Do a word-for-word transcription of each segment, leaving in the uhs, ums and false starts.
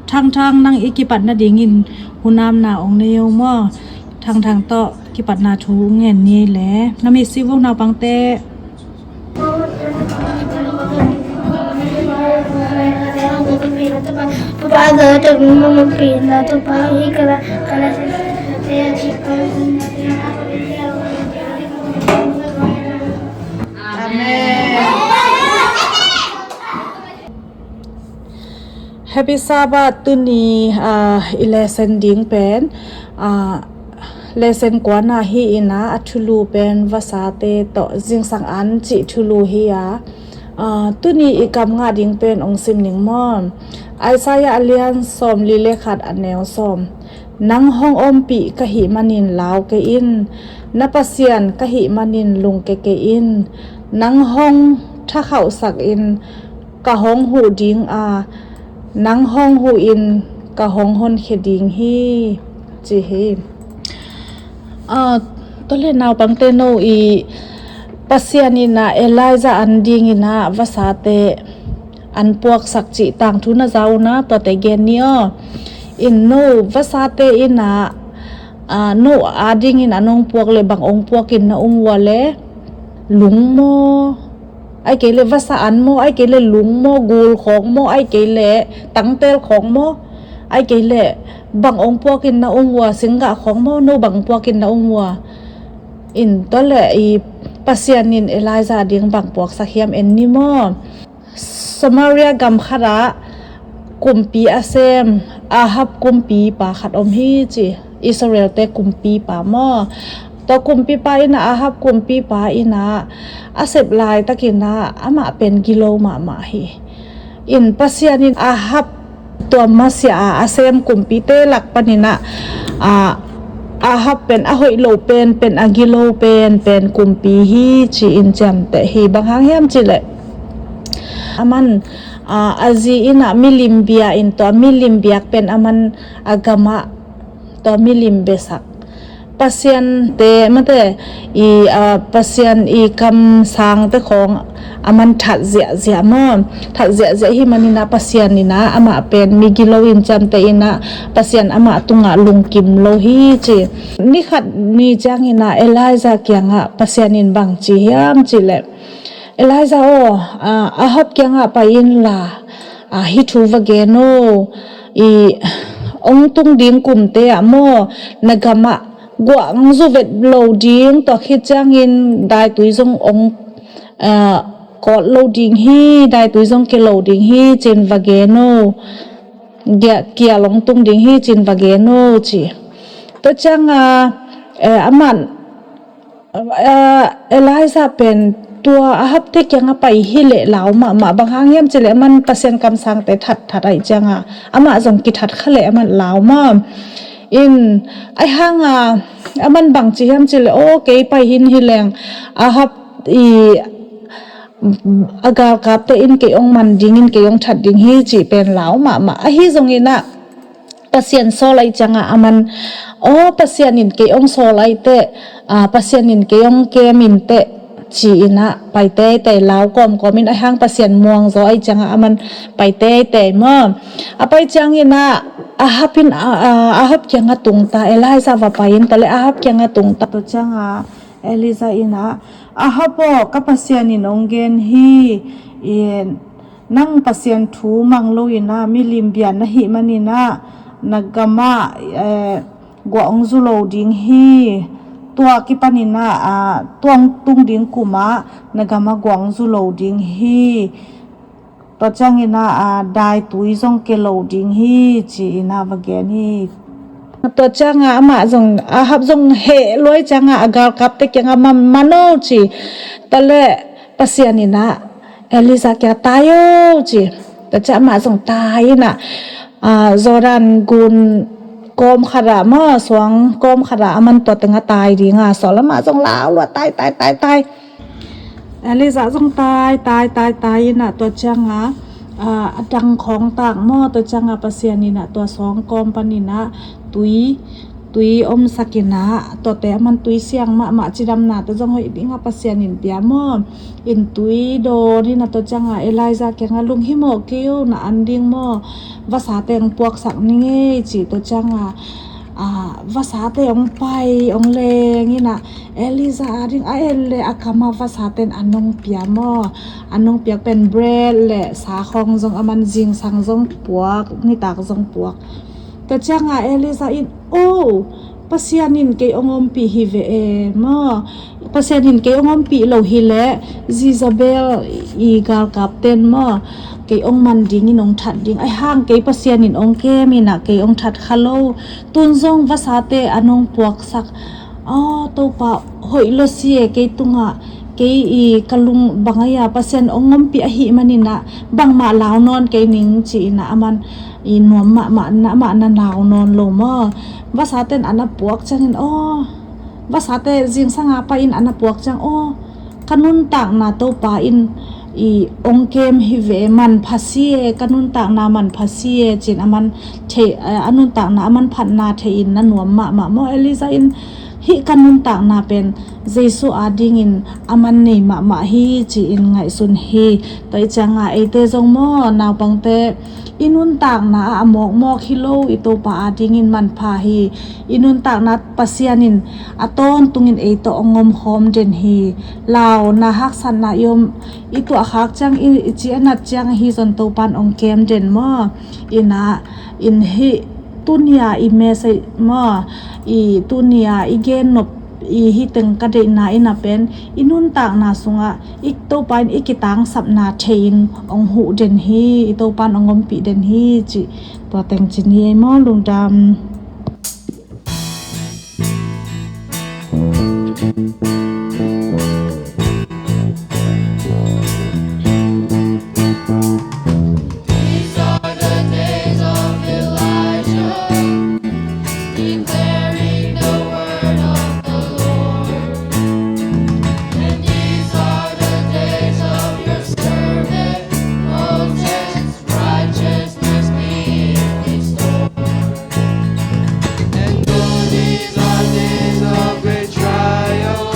Thangthang, nang i kipat nadingin hunamna ong nei o maw? Thangthang tawh kipatna thu ngen ni le. Na misi vo naupangte. Amen. Happy Sabbath. Tuni, ah, i lesson ding pen, ah, lesson kuana hi ina, a thulu pen vasate tawh zingsang an cih thulu hi a, ah, tuni i kam ngah ding pen ong sim ning maw? Isaiah a lian sawmli le khat a neu sawm. Nang hong ompih ka hih manin lau kei in, na Pasian ka hih manin lungke kei in. Nang hong thakhauhsak in, ka hong huh ding a, nang hong huh in ka hong honkhia ding hi, ci hi. Ah, tua le naupangte, no i Pasian in ah Elijah an dingin ah vasate an puaksak cih tangthu na za un ah tuate gen ni aw. In no vasate in ah, ah, no a dingin an ong puak le bang ong puakin na um ua le, lung maw? Ai kei le vasa an maw, ai kei le lung maw, gul khawng maw, ai kei le tangtel khawng maw, ai kei le bang ong puakin na um ua, singgah khawng maw, no bang puakin na um ua? In tua le i Pasian in Elijah ding bang puaksak hiam en ni maw? Samaria gam khatah kumpi a sem Ahab kumpipa khat om hi ci. Israelte kumpipa maw? Tua kumpipa in ah, Ahab kumpipa in ah a sep laitakin ah amah pen gilo mahmah hi. In Pasian in Ahab tua masiah a a sem kumpite lak panin ah, ah, Ahab pen a hoih lo pen, pen a gilo pen, pen kumpi hi ci-in ciamteh hi. Bang hang hiam cih leh, aman, ah, a zi in ah milim bia in, tua milim biak pen aman a gamah tua milim besak. Pasiante mate i, ah, Pasian i kamsangte khawng aman that ziahziah maw? That ziahziah hi manin ah Pasian in ah amah pen migilo in ciamteh in ah Pasian amah tungah lungkim lo hi ci. Ni khat ni ciangin ah Elijah kiangah Pasian in bang ci hiam cih leh, Elijah aw, ah, Ahab kiangah pai inla, ah, hih thu va gen o, i ong tung ding kumte ah maw, na gamah guah ong zu vet lo ding, tua khit ciangin daitui zong ong, ah, kawt lo ding hi, daitui zong ke lo ding hi, ci-in va gen o. Kia, kial ong tung ding hi, ci-in va gen o, ci. Tua ciangah, eh, aman, eh, Elijah pen tua Ahab te kiangah pai hi leh lau mahmah, bang hang hiam cih leh aman Pasian kamsangte that that ahih ciangah amah zong kithat kha leh aman lau mah. In, ahih hangah aman bang ci hiam cih leh, aw, kei pai hi-in hi leng Ahab i a galkapte in kei ong man dingin kei ong that ding hi, cih pen lau mahmah. Ahi zongin ah Pasian sawl ahih ciangah aman, aw, Pasian in kei ong sawl ahih teh, ah, Pasian in kei ong kem in teh, ci-in ah pai teitei, lau kawmkawm in, ahih hang Pasian muang zaw ahih ciangah aman pai teitei maw? A pai ciangin ah Ahab in, ah, ah, Ahab kiangah tungta, Elijah va pai in, tua le Ahab kiangah tungta. Tua ciangah Elijah in ah, Ahab aw, ka Pasian in ong gen hi, in, nang Pasian thu mang lo in ah milim bia na hih manin ah na gamah, eh, guah ong zu lo ding hi. Tua kipanin ah, ah, tua ong tung ding kumah na gamah guah ong zu lo ding hi. Tua ciangin ah, ah, daitui zong ke lo ding hi, ci-in ah va gen hi. Tua ciangah amah zong, Ahab zong heh luai ciangah a galkapte kiangah, man, man o, ci. Tua le Pasian in ah Elijah kiangah, tai o, ci. Tua ciangah amah zong tai in ah, ah, Jordan gun kawm khatah maw, suang kawm khatah aman tua tengah tai ding a sawl, amah zong lau lua, tai, tai, tai, tai. Elijah zong tai, tai, tai, tai in ah tua ciangah, ah, a dang khawng tak maw, tua ciangah Pasian in ah tua suang kawm panin ah tui tui omsak in ah, tuate a man tui siang mahmah cidamna tawh zong hoih ding a Pasian in pia maw. In tui dawn in ah, tua ciang a Elijah kiang ah, lunghimawh kei un, na an ding maw, vasate hong puaksak ning ei, ci. Tua ciang a, a, vasate hong pai hong leng in ah, Elijah a ding a en leh a kam ah vasate'n an hong pia maw. An hong piak pen bread leh sa khawng zong a man, zingsang zong puak, nitak zong puak. Tua ciang a Elijah in, "O, Pasian in kei hong ompih hi ve e maw. Pasian in kei hong ompih lo hi leh Jezebel i galkapte'n maw, kei hong man ding in hong that ding. Ahi hang kei Pasian in hong kem in ah kei hong that kha lo. Tun zong vasate an hong puaksak. Aw, Topa, hoih lo si e, kei tungah, kei i ka lung bang a, Pasian hong ompih ahih manin ah bangmah lau nawn kei ning," ci in ah, a man i nuam mahmah na, mah na lau nawn lo maw. Vasate'n an a puak ciangin, aw, vasate zingsang a pai in an a puak ciang, aw, ka nuntakna Topa in i hong kem hi ve, manpha si e, ka nuntakna manpha si e, ci in a man thei, eh, a nuntakna a manphatna thei in na nuam mahmah maw. Elijah in, "Hih ka nuntakna pen Jesu a dingin a man nei mahmah hi," ci in ngaihsun hi. Tua ciang a eite zong maw, naupangte, i nuntakna ah a mawkmawk hi lo, i Topa a dingin manpha hi. I nuntakna Pasian in a tawntungin ei tawh hong omkhawm den hi. Launa, haksatna i om, i tuahkhak ciang, i, i ci a nat ciang ahi zong Topa'n hong kem den maw. In ah, in hih tuni a i message maw, i tuni a i gen nop, i hih teng ka deihna in ah pen, i nuntakna sungah i Topa in i kitangsapna thei in hong huh den hi, i Topa'n hong ompih den hi, ci. Tua teng ci ni ei maw, lungdam. These are the days of Elijah, declaring the word of the Lord. And these are the days of your servant Moses, righteousness being restored. And though these are days of great trial,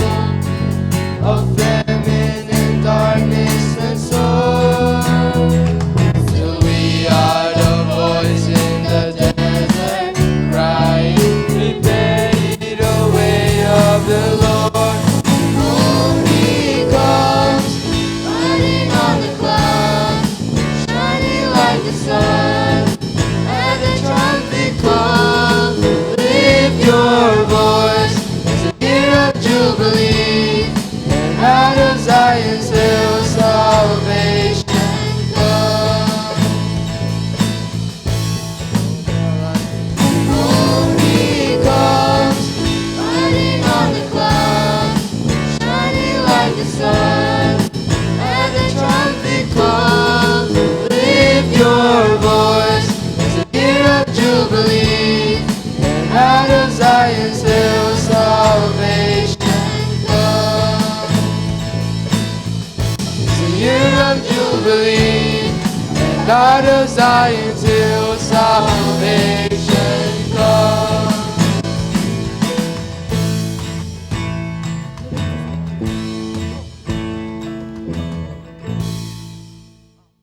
of famine and darkness and sorrow, still we are the voice in the desert, crying, "Prepare ye the way of the Lord." Behold, he comes, riding on the clouds, shining like the sun. At the trumpet call, lift your voice, it's the year of Jubilee, and out of Zion's hill salvation comes. Behold, he comes, riding on the clouds, shining like the sun. At the trumpet call, lift your voice, it's the year of Jubilee, and out of Zion's hill salvation comes. It's the year of Jubilee, and out of Zion's hill salvation